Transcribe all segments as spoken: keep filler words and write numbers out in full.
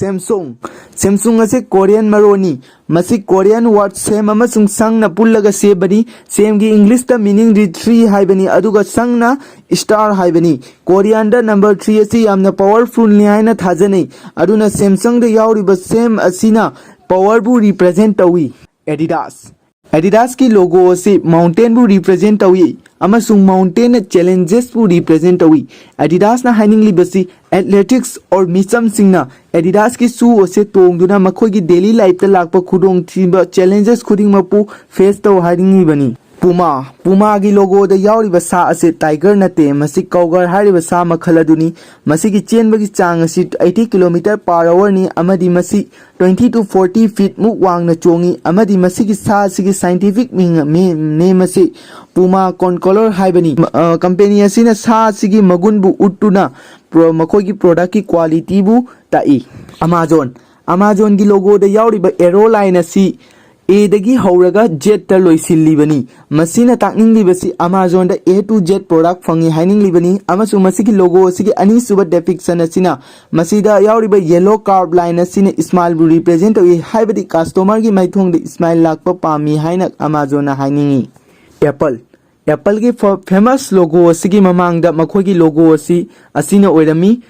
Samsung. Samsung ꯑꯁꯤ Korean ꯃꯔꯣꯟꯅꯤ꯫ ꯃꯁꯤ Korean word ꯁꯦꯝ ꯑꯃꯁꯨꯡ ꯁꯪꯅ ꯄꯨꯜꯂꯒ ꯁꯦꯝꯕꯅꯤ꯫ ꯁꯦꯝꯒꯤ English ꯇ meaning ꯗꯤ tree ꯍꯥꯏꯕꯅꯤ, ꯑꯗꯨꯒ ꯁꯪꯅ star ꯍꯥꯏꯕꯅꯤ꯫ Korean ꯗ number three ꯑꯁꯤ ꯌꯥꯝꯅ powerful ꯅꯤ ꯍꯥꯏꯅ ꯊꯥꯖꯅꯩ꯫ ꯑꯗꯨꯅ Samsung ꯗ ꯌꯥꯎꯔꯤꯕ ꯁꯦꯝ ꯑꯁꯤꯅ power ꯕꯨ represent ꯇꯧꯏ꯫ Adidas. Adidas ꯀꯤ logo ꯑꯁꯤ mountain ꯕꯨ represent ꯇꯧꯏ ꯑꯃꯁꯨꯡ mountain ꯅ challenges ꯄꯨ represent ꯇꯧꯏ꯫ Adidas ꯅ ꯍꯥꯏꯅꯤꯡꯂꯤꯕꯁꯤ athletics or ꯃꯤꯆꯝꯁꯤꯡꯅ Adidas ꯀꯤ shoe ꯑꯁꯤ ꯇꯣꯡꯗꯨꯅ ꯃꯈꯣꯏꯒꯤ daily life ꯇ ꯂꯥꯛꯄ ꯈꯨꯗꯣꯡꯊꯤꯕ challenges ꯈꯨꯗꯤꯡꯃꯛꯄꯨ face ꯇꯧ ꯍꯥꯏꯅꯤꯡꯂꯤꯕꯅꯤ꯫ Puma. Puma ꯒꯤ logo ꯗ ꯌꯥꯎꯔꯤꯕ ꯁꯥ ꯑꯁꯤ tiger ꯅꯠꯇꯦ, ꯃꯁꯤ cougar ꯍꯥꯏꯔꯤꯕ ꯁꯥ ꯃꯈꯜ ꯑꯗꯨꯅꯤ꯫ ꯃꯁꯤꯒꯤ ꯆꯦꯟꯕꯒꯤ ꯆꯥꯡ ꯑꯁꯤ eighty kilometer per hour ꯅꯤ ꯑꯃꯗꯤ ꯃꯁꯤ twenty to forty feet ꯃꯨꯛ ꯋꯥꯡꯅ ꯆꯣꯡꯏ ꯑꯃꯗꯤ ꯃꯁꯤꯒꯤ ꯁꯥ ꯑꯁꯤꯒꯤ scientific ꯃꯤꯡ, ꯃꯤ-, name ꯑꯁꯤ Puma Concolor ꯍꯥꯏꯕꯅꯤ꯫ ꯃ-, ꯑ, company ꯑꯁꯤꯅ ꯁꯥ ꯑꯁꯤꯒꯤ ꯃꯒꯨꯟꯕꯨ ꯎꯠꯇꯨꯅ ꯄ꯭ꯔꯣ-, ꯃꯈꯣꯏꯒꯤ product ꯀꯤ quality ꯕꯨ ꯇꯥꯛꯏ꯫ Amazon. Amazon ꯒꯤ logo ꯗ ꯌꯥꯎꯔꯤꯕ arrow line ꯑꯁꯤ A ꯗꯒꯤ ꯍꯧꯔꯒ Z ꯇ ꯂꯣꯏꯁꯤꯜꯂꯤꯕꯅꯤ꯫ ꯃꯁꯤꯅ ꯇꯥꯛꯅꯤꯡꯂꯤꯕꯁꯤ Amazon the A to Z product ꯐꯪꯏ ꯍꯥꯏꯅꯤꯡꯂꯤꯕꯅꯤ, ꯑꯃꯁꯨꯡ ꯃꯁꯤꯒꯤ logo ꯑꯁꯤꯒꯤ ꯑꯅꯤꯁꯨꯕ depiction ꯑꯁꯤꯅ ꯃꯁꯤꯗ ꯌꯥꯎꯔꯤꯕ yellow curve line ꯑꯁꯤꯅ smile ꯕꯨ represent ꯇꯧꯏ, ꯍꯥꯏꯕꯗꯤ customer ꯒꯤ ꯃꯥꯏꯊꯣꯡꯗ smile ꯂꯥꯛꯄ ꯄꯥꯝꯃꯤ ꯍꯥꯏꯅ Amazon ꯅ ꯍꯥꯏꯅꯤꯡꯏ꯫ Apple. Apple ꯒꯤ ꯐ-, famous logo ꯑꯁꯤꯒꯤ ꯃꯃꯥꯡꯗ ꯃꯈꯣꯏꯒꯤ logo ꯑꯁꯤ, ꯑꯁꯤꯅ ꯑꯣꯏꯔꯝꯃꯤ꯫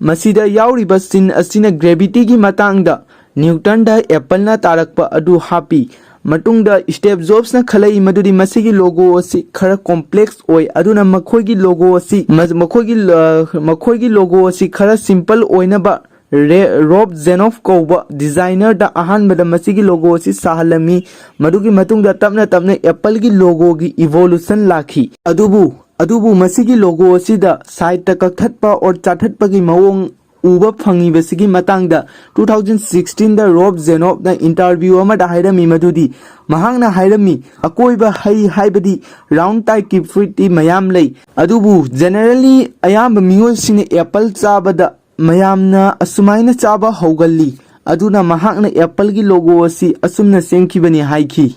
ꯃꯁꯤꯗ ꯌꯥꯎꯔꯤꯕ ꯆꯤꯟ ꯑꯁꯤꯅ gravity ꯒꯤ ꯃꯇꯥꯡꯗ Newton ꯗ apple ꯅ ꯇꯥꯔꯛꯄ ꯑꯗꯨ ꯍꯥꯞꯄꯤ꯫ ꯃꯇꯨꯡꯗ Steve Jobs ꯅ ꯈꯜꯂꯛꯏ ꯃꯗꯨꯗꯤ ꯃꯁꯤꯒꯤ logo ꯑꯁꯤ ꯈꯔ complex ꯑꯣꯏ, ꯑꯗꯨꯅ ꯃꯈꯣꯏꯒꯤ logo ꯑꯁꯤ, ꯃ-, ꯃꯈꯣꯏꯒꯤ ꯂ-, ꯃꯈꯣꯏꯒꯤ logo ꯑꯁꯤ ꯈꯔ simple ꯑꯣꯏꯅꯕ ꯔꯦ-, Rob Zenoff ꯀꯧꯕ designer ꯗ ꯑꯍꯥꯟꯕꯗ ꯃꯁꯤꯒꯤ logo ꯑꯁꯤ ꯁꯥꯍꯜꯂꯝꯃꯤ꯫ ꯃꯗꯨꯒꯤ ꯃꯇꯨꯡꯗ ꯇꯞꯅ ꯇꯞꯅ Apple ꯒꯤ logo ꯒꯤ evolution ꯂꯥꯛꯈꯤ꯫ ꯑꯗꯨꯕꯨ, ꯑꯗꯨꯕꯨ ꯃꯁꯤꯒꯤ logo ꯑꯁꯤꯗ side ꯇ ꯀꯛꯊꯠꯄ or ꯆꯥꯊꯠꯄꯒꯤ ꯃꯑꯣꯡ ꯎꯕ ꯐꯪꯉꯤꯕꯁꯤꯒꯤ ꯃꯇꯥꯡꯗ two thousand sixteen ꯗ Rob Zenoff ꯅ interview ꯑꯃꯗ ꯍꯥꯏꯔꯝꯃꯤ ꯃꯗꯨꯗꯤ, ꯃꯍꯥꯛꯅ ꯍꯥꯏꯔꯝꯃꯤ, "ꯑꯀꯣꯏꯕ ꯍꯩ ꯍꯥꯏꯕꯗꯤ round type ꯀꯤ fruit ꯇꯤ ꯃꯌꯥꯝ ꯂꯩ, ꯑꯗꯨꯕꯨ generally ꯑꯌꯥꯝꯕ ꯃꯤꯑꯣꯏꯁꯤꯡꯅ apple ꯆꯥꯕꯗ ꯃꯌꯥꯝꯅ ꯑꯁꯨꯃꯥꯏꯅ ꯆꯥꯕ ꯍꯧꯒꯜꯂꯤ"꯫ ꯑꯗꯨꯅ ꯃꯍꯥꯛꯅ Apple ꯒꯤ logo ꯑꯁꯤ ꯑꯁꯨꯝꯅ ꯁꯦꯝꯈꯤꯕꯅꯤ ꯍꯥꯏꯈꯤ꯫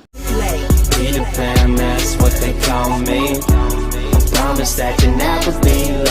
Peter Pan, that's what they call me. I promise that you'll never be